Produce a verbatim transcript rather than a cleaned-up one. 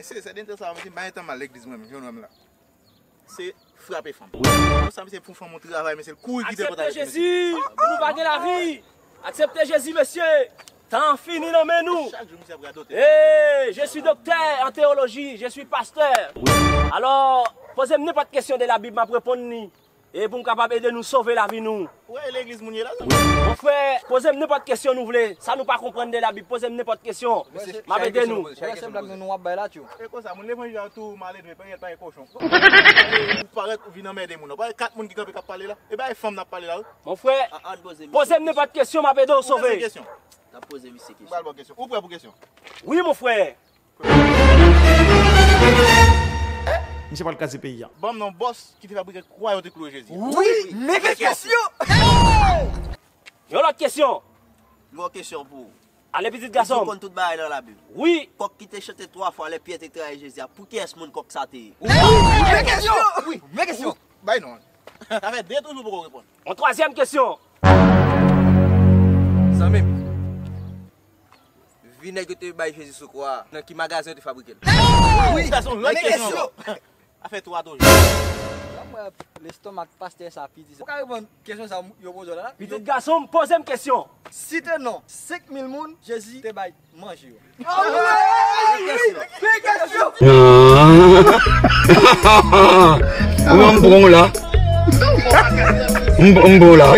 Se, se dènye tan sa, mesye, m pa gen tan m al legliz mwen menm, jan w wè m la. Se frape fanm. Konsa, mesye, pou fanm ou travay, mesye, l kouri kite pòt avèk mesye. Aksepte Jezi pou nou pa gen lavi. Aksepte Jezi, mesye. Tan an fini nan men nou. Chak jou, misye ap radote. Hey, je suis docteur en théologie, je suis pasteur. Alò, poze m nenpòt kesyon de Labib, m ap reponn li. E pou m kapab ede nou sove lavi nou. Ou wè legliz moun ye la, zanmi? Mon frè, poze m nenpòt kesyon nou vle. Sa nou pa konprann de Labib, poze m nenpòt kesyon. M ap ede nou. Wè se blag nou ap bay la, tyo. E konsa, moun levanjil la tou maledve, pa gen, pa gen kochon. Ou parèt, ou vin anmède moun. Ou parèt kat moun ki kanpe k ap pale la. E bay fanm n ap pale la, wi. Mon frè, poze m nenpòt kesyon, m ap ede w sove. Poze kesyon. N ap poze misye kesyon. M pral ba w kesyon. Ou prè pou kesyon? Wi, mon frè. Misye pral kraze peyi a. Ban m non bòs ki te fabrike kwa yo te kloure Jezi. Wi, men kesyon. Yon lòt kesyon. Yon kesyon pou ou. Ale, pitit gason m. Ou konn tout bagay nan Labib. Wi. Kòk ki te chante twa fwa lè Pyè te trayi Jezi a, pou kiyès moun kòk sa te ye? Wi, men kesyon. Wi, men kesyon. Bay non. Sa fè de toujou poko reponn. Yon twazyèm kesyon. Zanmi m, vi nèg yo te bay Jezi sou kwa a, nan ki magazen yo te fabrike l? Wi, sa se yon lòt kesyon ankò. Sa fè twa toujou. Mwen, lestomak pastè sa piti. Ou ka reponn kesyon sa yo poze w la? Pitit gason m, poze m kesyon. Site non senk mil moun Jezi te bay manje yo. Ou wè m pran w la. M, m pran w la.